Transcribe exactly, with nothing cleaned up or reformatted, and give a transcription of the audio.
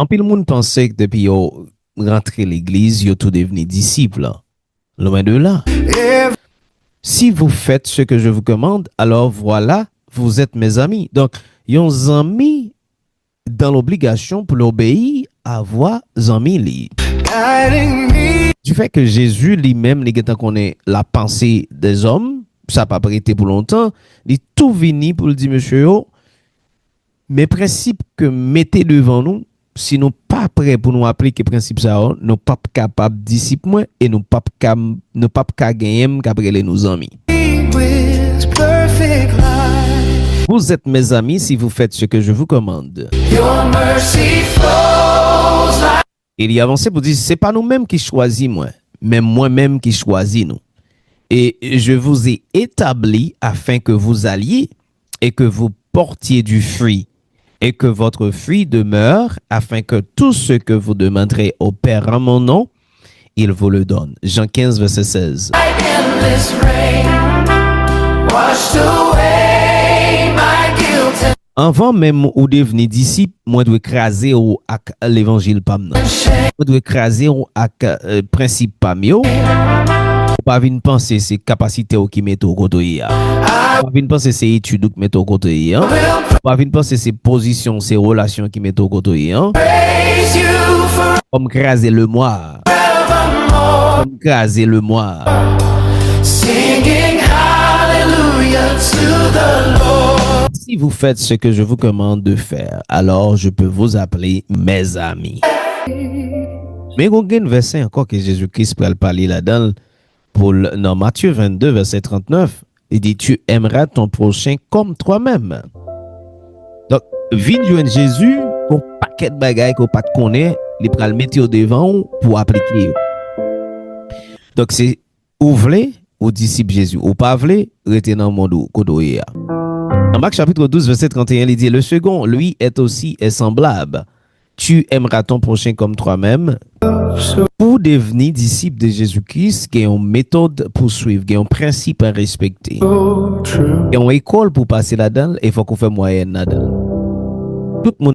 Anpil moun panse ke depi yo rantre legliz, yo tou devni disip. Loin de là. Si vous faites ce que je vous commande, alors voilà, vous êtes mes amis. Donk, yon zanmi dans l'obligation pou l obeyi a vwa zanmi li. Du fait que Jésus li menm li gentan konnen la pensée des hommes, sa p ap rete pou lontan, li tou vini pou l di mesye yo, men prensip ke m mete devan nou, si nou pa prè pou nou aplike prensip sa yo, nou p ap kapab disip mwen e nou p ap ka, nou p ap ka genyen m k ap rele nou zanmi. Vous êtes mes amis si vous faites ce que je vous commande. E li avanse pou di, se pa nou menm ki chwazi mwen, men mwen menm ki chwazi nou. Et je vous ai établi afin que vous alliez et que vous portiez du fruit, et que votre fruit demeure, afin que tout ce que vous demanderez au Père en mon nom, il vous le donne. Jean quinze, verset seize. Anvan menm ou devni disip, mwen dwe kraze w ak levanjil pa m nan. Mwen dwe kraze w ak, euh, prensip pa m yo. Ou pa vin panse se kapasite w ki mete w kote w ye a. Ou pa vin panse se etid ou ki mete w kote w ye an. Ou pa vin panse se pozisyon, se relasyon ki mete w kote w ye an. Fò m kraze lemwa. Fò m kraze lemwa. Si vous faites ce que je vous commande de faire, alors je peux vous appeler mes amis. Men gon grenn vèsè ankò ke Jezi Kris pral pale ladan l pou l nan Matye vennde, vèsè trannèf. Li di, tu aimeras ton prochain comme toi-même. Donk, vin jwenn Jezi, gon pakèt bagay ke w pa t konnen, li pral mete yo devan w pou w aplike yo. Donk, se ou vle, ou disip Jezi. Ou pa vle, rete nan mond ou, kote w ye a. Nan Mak chapit douz, vèsè trannteyen, li di, le second, lui, est aussi, est semblable. Tu aimeras ton prochain comme toi-même. Pou devni disip de Jezi Kris, gen yon metòd pou swiv, gen yon prensip a respekte. Gen yon ekòl pou pase ladan l, e fòk ou fè mwayèn ladan l. Tout moun